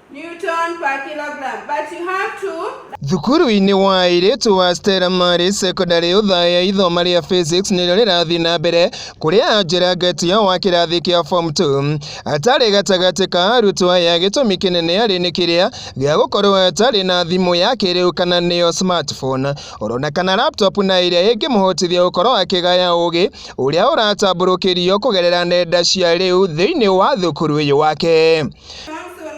Newton per kilogram. But you have to Thukuru-inĩ wa airĩtu wa Stella Maris Secondary Othaya, ithoma rĩa physics nĩrĩo rĩrathiĩ na mbere, kũrĩa Angela Ngatia wa kĩrathi kĩa form 2 atarĩ gatagatĩ ka arutwo aya. Gĩtũmi kĩnene arĩ nĩ kĩrĩa gĩa gũkorwo atarĩ na thimũ ya kĩrĩu, kana nĩyo smartphone orona kana laptop, na ĩrĩa ĩngĩmũhotithia gũkorwo akĩgaya ũgĩ ũrĩa ũratambũrũkĩrio kũgerera nenda cia rĩu thĩinĩ wa thukuru ũyũ wake. So 900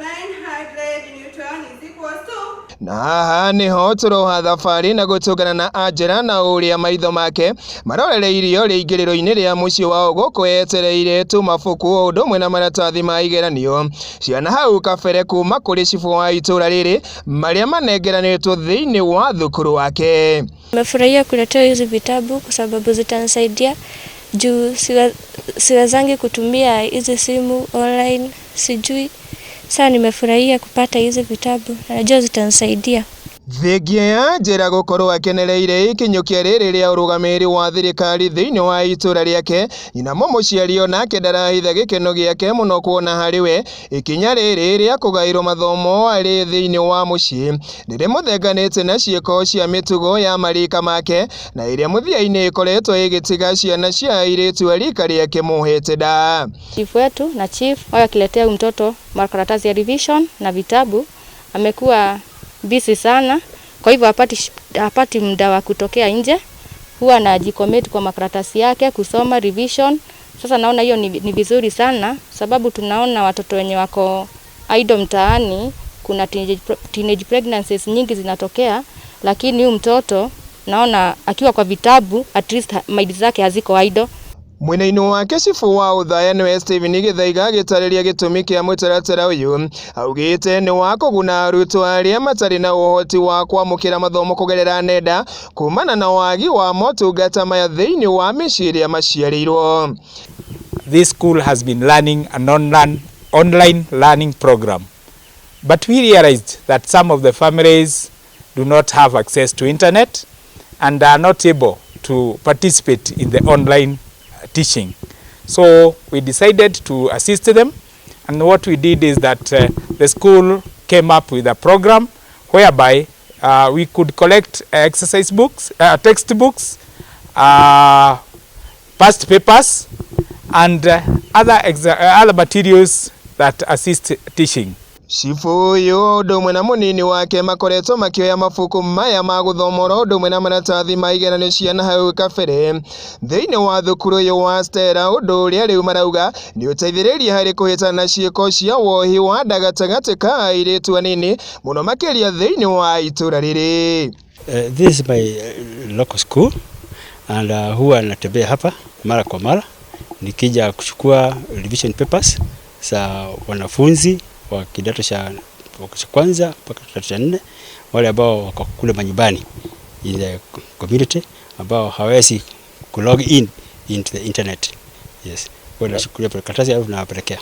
Newton is equals to Na haha niho tũroha thabarĩ na gũtũngana na Angela, na ũrĩa maitho make marorereirio rĩingĩrĩro-inĩ rĩa mũciĩ wao gũkũ etereire tũmabuku o ũndũ ũmwe na maratathi ma igeranio ciana hau kabere kuma kũrĩ cibũ wa itũra rĩrĩ, marĩa manengeranĩtwo thĩinĩ wa thukuru wake. Nimefurahia kuletewa hizi vitabu kwa sababu zitanisaidia juu siwezangi kutumia hizi simu online, sijui. Sasa nimefurahia kupata hizi vitabu na najua zitanisaidia. Thengia ya Angela gũkorwo akenereire ikinyũkia rĩrĩ rĩa ũrũgamĩrĩri wa thirikari thĩinĩ wa itũra rĩake, nyina mũmũciari onake ndarahitha gĩkeno gĩake mũno, kuona harĩ we ikinya rĩrĩ rĩa kũgaĩrwo mathomo arĩ thĩinĩ wa mũciĩ rĩrĩmũthenganĩte na ciĩko cia mĩtugo ya marika make, na ĩrĩa mũthia-inĩ ĩkoretwo ĩgĩtiga ciana cia airĩtu a rika rĩake mohete nda. Chief wetu na chief wao akiletea huyu mtoto makaratasi ya revision na vitabu, amekuwa busy sana, kwa hivyo hapati muda wa kutokea nje, huwa anajicommit kwa makaratasi yake kusoma revision. Sasa naona hiyo ni vizuri sana, sababu tunaona watoto wenye wako idle mtaani, kuna teenage pregnancies nyingi zinatokea, lakini huyu mtoto naona akiwa kwa vitabu, at least mind zake haziko idle. Mwena-inĩ wake, cibũ wa Othaya nĩwe Stephen Gĩthaiga, agĩtarĩria gĩtũmi kĩa mũtaratara ũyũ, augĩte nĩ wa kũguna arutwo arĩa matarĩ na ũhoti wa kwamũkĩra mathomo kũgerera nenda kumana na wagi wa motungata maya thĩinĩ wa mĩciĩ ĩrĩa maciarĩirwo. This school has been learning an online learning program. But we realized that some of the families do not have access to internet and are not able to participate in the online teaching. So we decided to assist them, and what we did is that the school came up with a program whereby we could collect exercise books, textbooks, past papers, and other materials that assist teaching. Cibũ ũyũ ũndũ ũmwe na mũnini wake makoretwo makĩoya mabuku maya ma gũthoma oro ũndũ ũmwe na maratathi ma igeranio ciana hau kabere thĩinĩ wa thukuru ũyũ wa Stella, ũndũ ũrĩa rĩu marauga nĩ ũteithĩrĩirie harĩ kũhĩtana ciĩko cia wohi wa nda gatagatĩ ka airĩtu anini mũno makĩria thĩinĩ wa itũra rĩrĩ. This is my local school and huwa natembea hapa mara kwa mara nikija kuchukua revision papers za wanafunzi wa kidato cha kwanza mpaka kidato cha nne, wale ambao wako kule manyumbani in the community, ambao hawezi kulog in into the internet. Yes, huwa nachukulia karatasi alafu nawapelekea.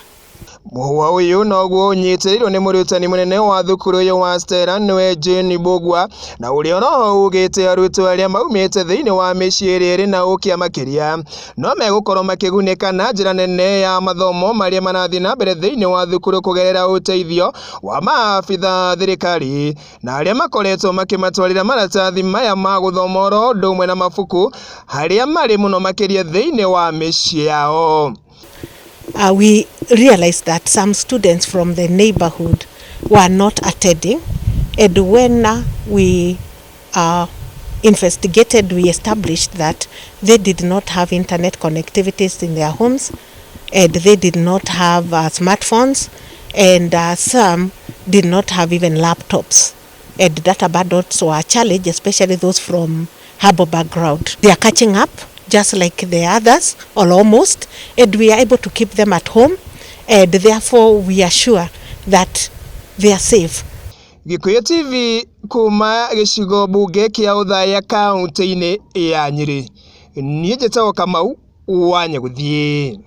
Mũhwa ũyũ noguo ũnyitĩrĩirwo nĩ mũrutani mũnene wa thukuru ũyũ wa Stella, nĩwe Jane Mbugua, na ũrĩa oroho ugĩte arutwo arĩa maumĩte thĩinĩ wa mĩciĩ ĩrĩa ĩrĩ na ũkĩa makĩria no megũkorwo makĩgunĩka na njĩra nene ya mathomo marĩa marathiĩ na mbere thĩinĩ wa thukuru kũgerera ũteithio wa maabitha thirikari na arĩa makoretwo makĩmatwarĩra maratathi maya ma gũthoma oro ũndũ ũmwe na mabuku harĩa marĩ mũno makĩria thĩinĩ wa mĩciĩ yao. We realized that some students from the neighborhood were not attending, and when we investigated, we established that they did not have internet connectivities in their homes, and they did not have smartphones, and some did not have even laptops. And data bundles were a challenge, especially those from humble background. They are catching up just like the others, or almost, and we are able to keep them at home, and therefore we are sure that they are safe. Gikuyu TV kuma gĩcigo mbunge kĩa Othaya, kaunti-inĩ ya Nyĩrĩ, niĩ njĩtagwo Kamau wa Nyagũthiĩ.